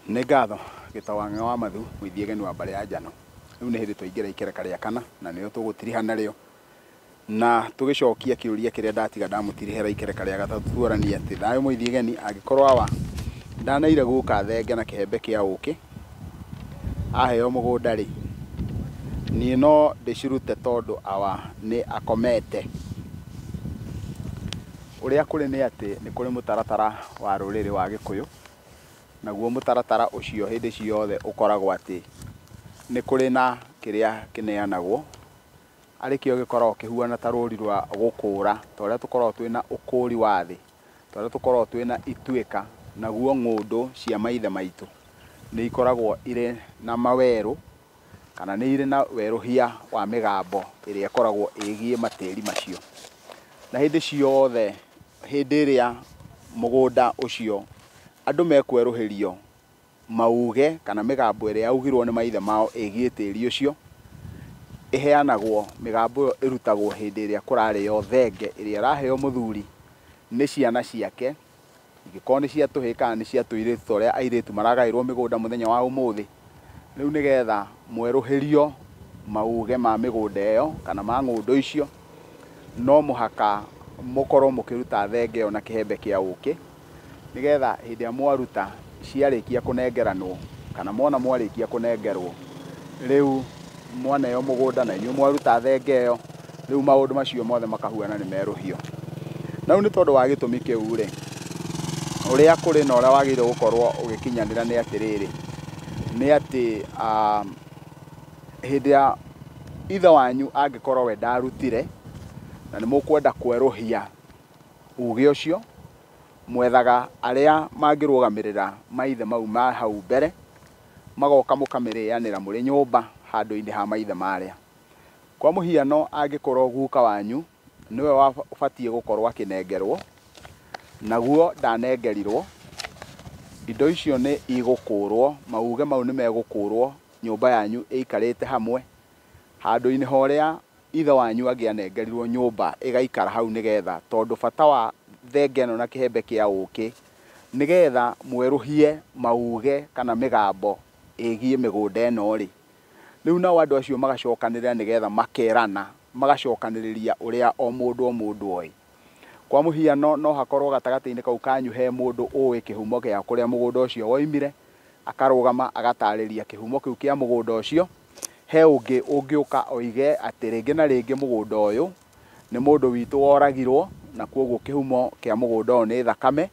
Nĩ ngatho Gĩtawang'a wa Mathu, mũithiegeni wa mbarĩ ya Njano. Rĩu nĩ hĩndĩ twaingĩra ikereka rĩa kana, na nĩrĩo tũgũtiriha narĩo. Na tũgĩcokia kĩũria kĩrĩa ndatiga ndamũtirihĩra ikereka rĩa gatatũ, tuoranie atĩ thayũ mũithiegeni, angĩkorwo awa ndanaire guka thenge na kĩhembe kĩa ũkĩ, aheo mũgũnda rĩ, niĩ no ndĩcirute tondũ awa nĩ akomete. Ũrĩa kũrĩ nĩ atĩ nĩ kũrĩ mũtaratara wa rũrĩrĩ wa Gĩkũyũ, naguo mũtaratara ũcio hĩndĩ ciothe ũkoragwo atĩ nĩ kũrĩ na kĩrĩa kĩneanagwo, arĩ kĩo gĩkoragwo kĩhuana ta rũri rwa gũkũra, ta ũrĩa tũkoragwo twĩna ũkũri wa thĩ, ta ũrĩa tũkoragwo twĩna ituĩka, naguo ng'ũndũ cia maithe maitũ nĩ ikoragwo irĩ na mawerũ, kana nĩ irĩ na werũhia wa mĩgambo ĩrĩa ĩkoragwo ĩgiĩ matĩri macio. Na hĩndĩ ciothe, hĩndĩ ĩrĩa mũgũnda ũcio andũ mekwerũhĩrio mauge kana mĩgambo ĩrĩa yaugirwo nĩ maithe mao ĩgiĩ tĩri ũcio, ĩheanagwo, mĩgambo ĩyo ĩrutagwo hĩndĩ ĩrĩa kũrarĩo thenge ĩrĩa ĩraheo mũthuri nĩ ciana ciake, ingĩkorwo nĩ cia tũhĩĩ kana nĩ cia tũirĩtu ta ũrĩa airĩtu maragaĩrwo mĩgũnda mũthenya wa ũmũthĩ. Rĩu nĩgetha mwerũhĩrio mauge ma mĩgũnda ĩyo kana ma ng'ũndũ icio, no mũhaka mũkorwo mũkĩruta thenge ĩyo na kĩhembe kĩa ũkĩ, nĩgetha hĩndĩ ĩrĩa mwaruta ciarĩkia kũnengeranwo, kana mwona mwarĩkia kũnengerwo, rĩu mwaneo mũgũnda na inyuĩ mwaruta thenge ĩyo, rĩu maũndũ macio mothe makahuana nĩ merũhio. Na rĩu nĩ tondũ wa gĩtũmi kĩu rĩ, ũrĩa kũrĩ na ũrĩa wagĩrĩire gũkorwo ũgĩkinyanĩra nĩ atĩrĩrĩ, nĩ atĩ hĩndĩ ya ithe wanyu angĩkorwo we ndarutire, na nĩ mũkwenda kwerũhia uge ũcio, mwethaga arĩa mangĩrũgamĩrĩra maithe mau ma hau mbere, magoka mũkamĩrĩanĩra mũrĩ nyũmba handũ-inĩ ha maithe marĩa. Kwa mũhiano angĩkorwo guka wanyu nĩwe wabatiĩ gũkorwo akĩnengerwo, naguo ndanengerirwo, indo icio nĩ igũkũrwo, mauge mau nĩ megũkũrwo, nyũmba yanyu ĩikarĩte hamwe, handũ-inĩ ha ũrĩa ithe wanyu angĩanengerirwo nyũmba ĩgaikara hau nĩgetha, tondũ bata wa thenge ĩno na kĩhembe kĩa ũkĩ, nĩgetha mwerũhie mauge kana mĩgambo ĩgiĩ mĩgũnda ĩno rĩ. Rĩu nao andũ acio magacokanĩrĩra nĩgetha makerana, magacokanĩrĩria ũrĩa o mũndũ o mũndũ oĩ. Kwa mũhiano no hakorwo gatagatĩ-inĩ kau kanyu he mũndũ ũĩ kĩhumo gĩa kũrĩa mũgũnda ũcio woimire, akarũgama agatarĩria kĩhumo kĩu kĩa mũgũnda ũcio. He ũngĩ ũngĩũka oige atĩ rĩngĩ na rĩngĩ mũgũnda ũyũ nĩ mũndũ witũ woragirwo, na kwoguo kĩhumo kĩa mũgũnda ũyũ nĩ thakame,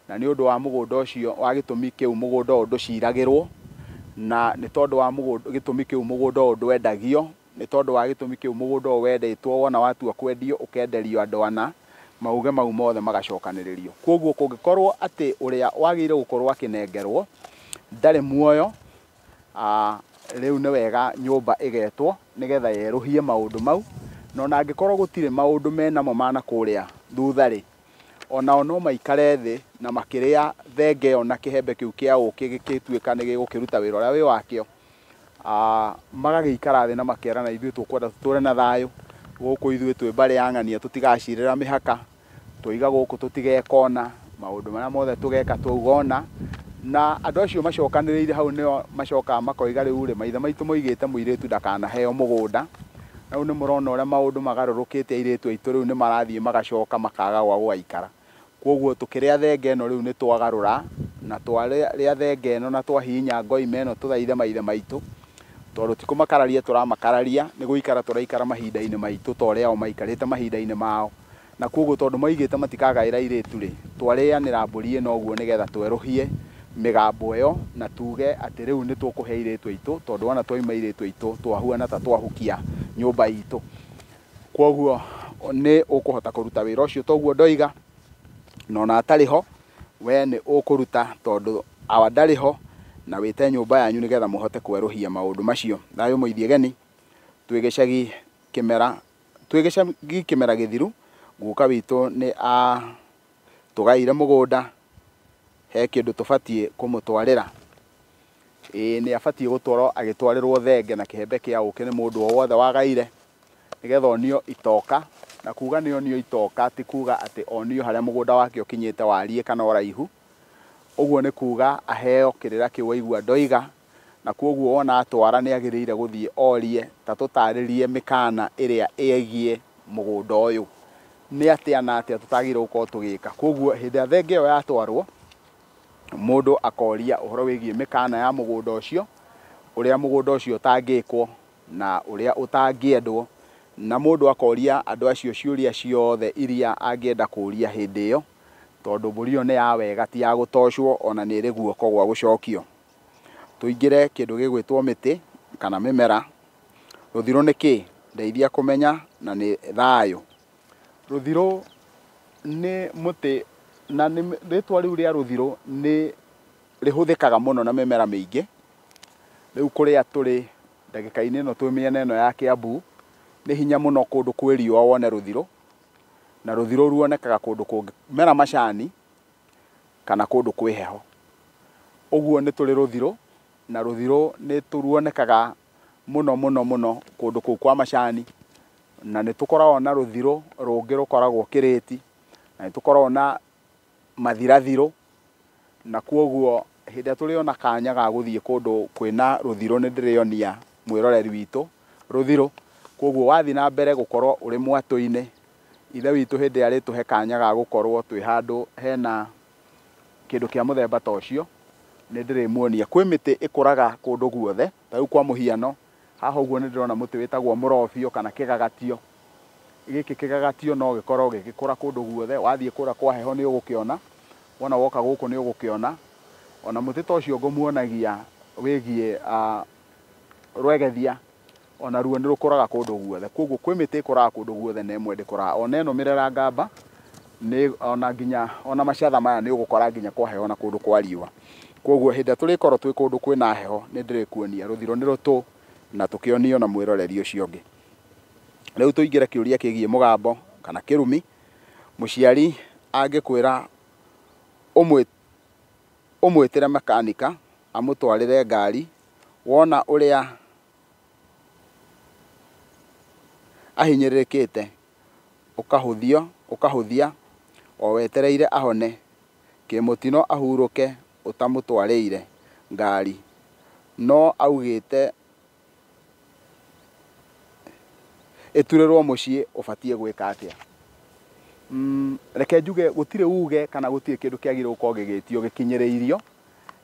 na nĩ ũndũ wa mũgũnda ũcio wa gĩtũmi kĩu mũgũnda ũyũ ndũciragĩrwo, na nĩ tondũ wa gĩtũmi kĩu mũgũnda ũyũ ndwendagio, nĩ tondũ wa gĩtũmi kĩu mũgũnda ũyũ wendetwo wona watua kwendio ũkenderio andũ ana, mauge mau mothe magacokanĩrĩrio. Kwoguo kũngĩkorwo atĩ ũrĩa wagĩrĩire gũkorwo akĩnengerwo ndarĩ muoyo, rĩu nĩ wega nyũmba ĩgetwo nĩgetha yerũhie maũndũ mau, na ona angĩkorwo gũtirĩ maũndũ menamo ma na kũrĩa thutha rĩ, onao no maikare thĩ na makĩrĩa thenge ĩyo na kĩhembe kĩu kĩa ũkĩ gĩgĩtuĩka nĩ gĩgũkĩruta wĩra ũrĩa wĩ wakĩo, magagĩikara thĩ na makerana ithuĩ tũkwenda tũtũre na thayũ, gũkũ ithuĩ twĩ mbarĩ ya ng'ania tũtigacirĩra mĩhaka, twoiga gũkũ tũtigeka ũna, maũndũ marĩa mothe tũgeka twauga ũna, na andũ acio macokanĩrĩire hau nĩo macokaga makoiga rĩu rĩ, maithe maitũ moigĩte mũirĩtu ndakanaheo mũgũnda, na rĩu nĩ mũrona ũrĩa maũndũ magarũrũkĩte, airĩtu aitũ rĩu nĩ marathiĩ magacoka makaga gwa gũgaikara. Kwoguo tũkĩrĩa thenge ĩno rĩu nĩ twagarũra, na twarĩa thenge ĩno na twahihinya ngoima ĩno tũthaithe maithe maitũ, tondũ ti kũmakararia tũramakararia, nĩ gũikara tũraikara mahinda-inĩ maitũ ta ũrĩa o maikarĩte mahinda-inĩ mao. Na kwoguo tondũ moigĩte matikagaĩra airĩtu rĩ, twarĩanĩra mbũri ĩno ũguo nĩgetha twerũhie mĩgambo ĩyo na tuge atĩ rĩu nĩ tũkũhe airĩtu aitũ, tondũ wona twaima airĩtu aitũ twahuana ta twahukia nyũmba itũ. Kwoguo nĩ ũkũhota kũruta wĩra ũcio toguo ndoiga, na ona atarĩ ho we nĩ ũkũruta tondũ awa ndarĩ ho, na wĩte nyũmba yanyu nĩgetha mũhote kwerũhia maũndũ macio. Thayũ mũithiegeni, twĩ gĩcagi kĩmera, twĩ gĩcagi kĩmera gĩthiru, guka witũ nĩ atũgaire mũgũnda, he kĩndũ tũbatiĩ kũmũtwarĩra. Ĩĩ nĩ abatiĩ gũtwarwo agĩtwarĩrwo thenge na kĩhembe kĩa ũkĩ nĩ mũndũ o wothe wagaire, nĩgetha onio itoka, na kuga nĩ onio itoka ti kuga atĩ onio harĩa mũgũnda wake ũkinyĩte wariĩ kana ũraihu. Ũguo nĩ kuga aheo kĩrĩra kĩu waigua ndoiga, na kwoguo wona atwara nĩ agĩrĩire gũthiĩ orie ta tũtarĩrie mĩkana ĩrĩa ĩgiĩ mũgũnda ũyũ. Nĩ atĩa na atĩa tũtagĩrĩirwo gũkorwo tũgĩka. Kwoguo hĩndĩ ĩrĩa thenge ĩyo yatwarwo, mũndũ akoria ũhoro wĩgiĩ mĩkana ya mũgũnda ũcio, ũrĩa mũgũnda ũcio ũtangĩkwo na ũrĩa ũtangĩendwo, na mũndũ akoria andũ acio ciũria ciothe iria angĩenda kũria hĩndĩ ĩyo, tondũ mbũri ĩyo nĩ ya wega ti ya gũtocwo ona nĩ ĩrĩ guoko gwa gũcokio. Tũingĩre kĩndũ gĩgwĩtwo mĩtĩ kana mĩmera. Rũthirũ nĩ kĩ? Ndeithia kũmenya na nĩ thayũ. Rũthirũ nĩ mũtĩ na rĩtwa rĩu rĩa rũthirũ nĩ rĩhũthĩkaga mũno na mĩmera mĩingĩ. Rĩu kũrĩa tũrĩ ndagĩka-inĩ ĩno twĩ mĩena ĩno ya Kĩambu, nĩ hinya mũno kũndũ kwĩ riũa wone rũthirũ, na rũthirũ ruonekaga kũndũ kũngĩmera macani kana kũndũ kwĩ heho. Ũguo nĩ tũrĩ rũthirũ, na rũthirũ nĩ ruonekaga mũno mũno mũno kũndũ kũu kwa macani, na nĩ tũkoragwo na rũthirũ rũngĩ rũkoragwo kĩrĩti, na nĩ tũkoragwo na mathirathirũ, na kwoguo hĩndĩ ĩrĩa tũrĩona kanya ga gũthiĩ kũndũ kwĩna rũthirũ nĩ ndĩrĩonia mwĩroreri witũ rũthirũ. Kwoguo wathiĩ na mbere gũkorwo ũrĩ mwatũ-inĩ, ithe witũ hĩndĩ ĩrĩa arĩtũhe kanya ga gũkorwo twĩ handũ hena kĩndũ kĩa mũthemba ta ũcio, nĩ ndĩrĩmuonia. Kwĩ mĩtĩ ĩkũraga kũndũ guothe, ta rĩu kwa mũhiano, haha ũguo nĩ ndĩrona mũtĩ wĩtagwo mũrobio kana kĩgagatio. Gĩkĩ kĩgagatio no gĩkorwo gĩgĩkũra kũndũ guothe, wathiĩ kũrĩa kwa heho nĩ ũgũkĩona, wona woka gũkũ nĩ ũgũkĩona. Ona mũtĩ ta ũcio ngũmuonagia wĩgiĩ rwegethia, ona ruo nĩ rũkũraga kũndũ guothe. Kwoguo kwĩ mĩtĩ ĩkũraga kũndũ guothe na ĩmwe ndĩkũraga. Ona ĩno mĩrerangamba, nĩ ona nginya ona macatha maya nĩ ũgũkora nginya kwa heho na kũndũ kwa riũa. Kwoguo hĩndĩ ĩrĩa tũrĩkorwo twĩ kũndũ kwĩna heho nĩ ndĩrĩkuonia rũthirũ nĩ rũtũ na tũkĩonio na mwĩroreri ũcio ũngĩ. Rĩu tũingĩre kĩũria kĩgiĩ mũgambo kana kĩrumi. Mũciari angĩkwĩra ũmwĩtĩre makanika amũtwarĩre ngari, wona ũrĩa ahinyĩrĩrĩkĩte ũkahũthia o wetereire ahone, kĩmũtino ahurũke ũtamũtwarĩire ngari, no augĩte ĩturĩrwo mũciĩ, ũbatiĩ gwĩka atĩa? Reke njuge gũtirĩ uge kana gũtirĩ kĩndũ kĩagĩrĩirwo gũkorwo gĩgĩtio gĩkinyĩrĩirio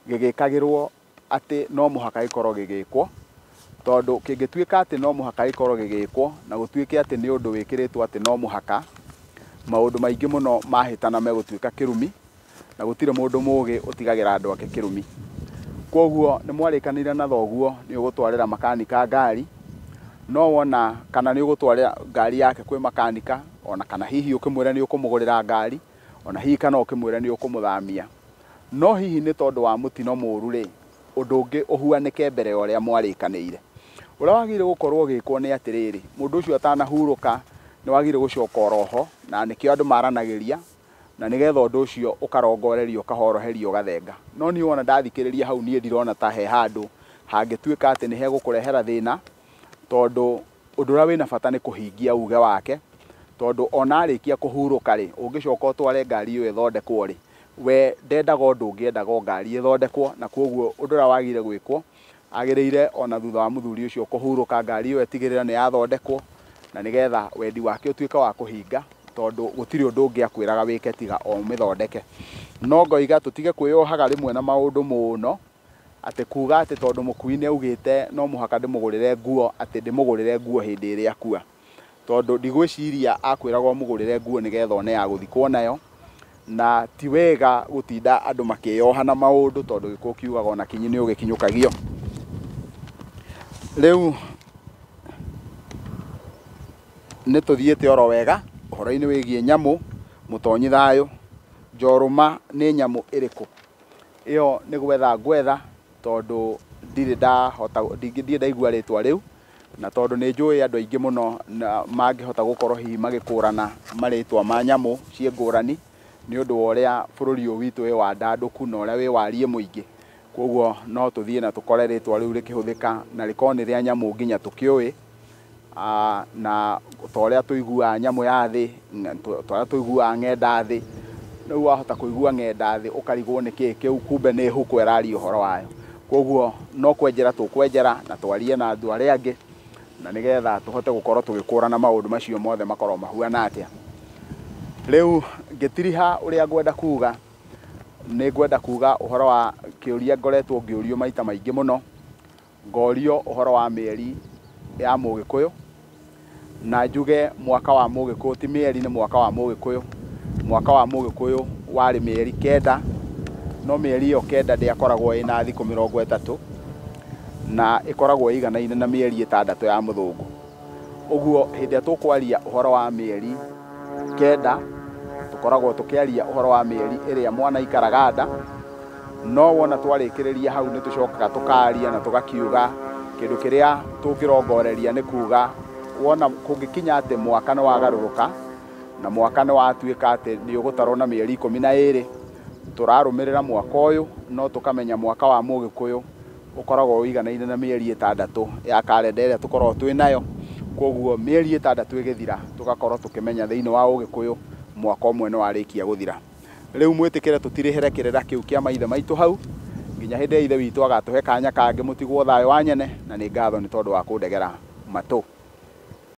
gĩgĩkagĩrwo atĩ no mũhaka gĩkorwo gĩgĩkwo, tondũ kĩngĩtuĩka atĩ no mũhaka gĩkorwo gĩgĩkwo na gũtuĩke atĩ nĩ ũndũ wĩkĩrĩtwo atĩ no mũhaka, maũndũ maingĩ mũno mahĩtana megũtuĩka kĩrumi, na gũtirĩ mũndũ mũgĩ ũtigagĩra andũ ake kĩrumi. Kwoguo nĩ mwarĩkanĩire na thoguo nĩ ũgũtwarĩra makanika ngari, no wona kana nĩ ũgũtwarĩra ngari yake kwĩ makanika, ona kana hihi ũkĩmwĩra nĩ ũkũmũgũrĩra ngari, ona hihi kana ũkĩmwĩra nĩ ũkũmũthamia. No hihi nĩ tondũ wa mũtino mũru rĩ, ũndũ ũngĩ ũhuanĩke mbere ya ũrĩa mwarĩkanĩire. Ũrĩa wagĩrĩire gũkorwo ũgĩkwo nĩ atĩrĩrĩ, mũndũ ũcio atanahurũka nĩ wagĩrĩire gũcoka oroho, na nĩkĩo andũ maranagĩria, na nĩgetha ũndũ ũcio ũkarongorerio ũkahoroherio ũgathenga. No niĩ wona ndathikĩrĩria hau niĩ ndirona ta he handũ hangĩtuĩka atĩ nĩ hegũkũrehera thĩna, tondũ ũndũ ũrĩa wĩna bata nĩ kũhingia uge wake, tondũ ona arĩkia kũhurũka rĩ, ũngĩcoka ũtware ngari ĩyo ĩthondekwo rĩ, we ndendaga ũndũ ũngĩ, endaga o ngari ĩthondekwo, na kwoguo ũndũ ũrĩa wagĩrĩire gwĩkwo, agĩrĩire ona thutha wa mũthuri ũcio kũhurũka ngari ĩyo ĩtigĩrĩre nĩ yathondekwo, na nĩgetha wendi wake ũtuĩke wa kũhinga, tondũ gũtirĩ ũndũ ũngĩ akwĩraga wĩke tiga o ũmĩthondeke. No ngoiga tũtige kwĩyohaga rĩmwe na maũndũ mũno, atĩ kuga atĩ tondũ mũkui nĩ augĩte no mũhaka ndĩmũgũrĩre nguo, atĩ ndĩmũgũrĩre nguo hĩndĩ ĩrĩa akua. Tondũ ndigwĩciria akwĩraga ũmũgũrĩre nguo nĩgetha one ya gũthikwo nayo, na ti wega gũtinda andũ makĩyoha na maũndũ, tondũ gĩkũyũ kiugaga ona kinyi nĩ ũgĩkinyũkagio. Rĩu nĩ tũthiĩte oro wega ũhoro-inĩ wĩgiĩ nyamũ, mũtonyi thayũ. Njorũma nĩ nyamũ ĩrĩkũ? Ĩyo nĩ gwetha ngwetha, tondũ ndirĩ ndahota, ndirĩ ndaigua rĩtwa rĩu, na tondũ nĩ njũĩ andũ aingĩ mũno na mangĩhota gũkorwo hihi magĩkũrana marĩtwa ma nyamũ ciĩ ngũrani, nĩ ũndũ wa ũrĩa bũrũri ũyũ witũ wĩ wandandũku na ũrĩa wĩ wariĩ mũingĩ. Kwoguo no tũthiĩ na tũkore rĩtwa rĩu rĩkĩhũthĩka na rĩkorwo nĩ rĩa nyamũ nginya tũkĩũĩ, na ta ũrĩa tũiguaga nyamũ ya thĩ, ta ũrĩa tũiguaga ng'enda thĩ, Rĩu wahota kũigua ng'enda thĩ ũkarigwo nĩ kĩĩ kĩu, kumbe nĩ huko ĩraria ũhoro wayo. Koguo no kwenjera tũkwenjera na twarie na andũ arĩa angĩ, na nĩgetha tũhote gũkorwo tũgĩkũrana maũndũ macio mothe makorwo mahuana atĩa. Rĩu ngĩtiriha ũrĩa ngwenda kuga, nĩ ngwenda kuga ũhoro wa kĩũria ngoretwo ngĩũrio maita maingĩ mũno, ngorio ũhoro wa mĩeri ya Mũgĩkũyũ, na njuge mwaka wa Mũgĩkũyũ ti mĩeri, nĩ mwaka wa Mũgĩkũyũ. Mwaka wa Mũgĩkũyũ warĩ mĩeri 9, no mĩeri ĩyo 9 ndĩakoragwo ĩna thikũ 30, na ĩkoragwo ĩiganaine na mĩeri 6 ya mũthũngũ. Ũguo hĩndĩ ĩrĩa tũkwaria ũhoro wa mĩeri 9, tũkoragwo tũkĩaria ũhoro wa mĩeri ĩrĩa mwana aikaraga nda, no wona twarĩkĩrĩria hau nĩ tũcokaga tũkaria na tũgakiuga kĩndũ kĩrĩa tũngĩrongoreria nĩ kuga wona kũngĩkinya atĩ mwaka nĩ wagarũrũka na mwaka nĩ watuĩka atĩ nĩ ũgũtarwo na mĩeri 12, tũrarũmĩrĩra mwaka ũyũ, no tũkamenya mwaka wa Mũgĩkũyũ ũkoragwo ũiganaine na mĩeri 6 ya karenda ĩrĩa tũkoragwo twĩ nayo. Koguo mĩeri 6 ĩgĩthira tũgakorwo tũkĩmenya thĩinĩ wa Ũgĩkũyũ mwaka ũmwe nĩ warĩkia gũthira. Rĩu mwĩtĩkĩre tũtirĩhĩre kĩrĩra kĩu kĩa maithe maitũ hau nginya hĩndĩ ĩrĩa Ithe witũ agatũhe kanya kangĩ. Mũtigwo thayũ wa nyene, na nĩ ngatho nĩ tondũ wa kũndegera matũ.